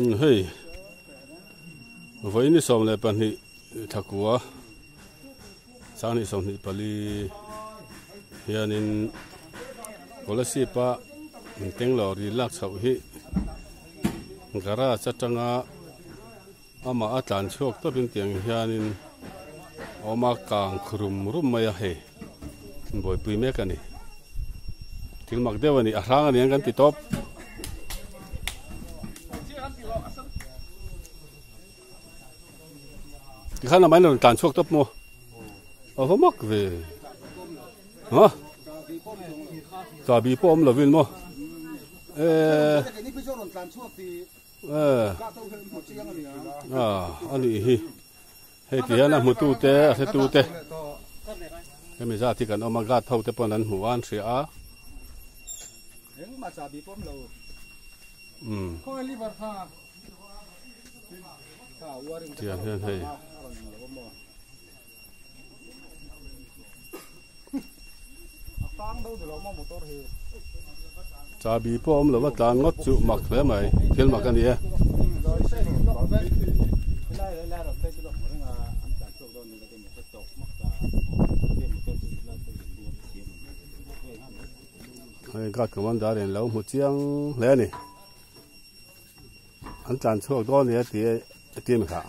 Hei vawiin 12 thakua sanghnih 24 hianin scholarship a tenglo ri lak chhoh hi garage atanga amah a tlan chhuak tawpin tiang hianin a awm a kang rum rum mai a hei buaipui mek a ni thil mak deuh a ni a hrang a ni ang kan ti tawp. Tikhan amah in a rawn tlan chhuak tawp maw a va mak ve ha chahbi pawh awm lovin maw eh eh a nih hi hei ti hian a hmutu te a hretu te hemi zat hi kan awm a guard ho te pawn an hmu a an hria a. Umm tiang hian hei chahbi pawh a awm lo va tlan ngawt chu mak hle mai thil mak a ni e. Hei guard commander in lo hmu chiang hle a ni. An tlan chhuak dawn nia ti a ti a mi kha.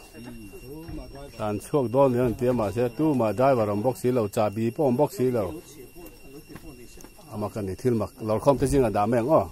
Tlan chhuak dawn nia an ti a mahse tumah driver awm bawk si lo chahbi pawh awm bawk si lo. Ama ka ni thil mak lawrkhawm te zingah dah mai ang aw.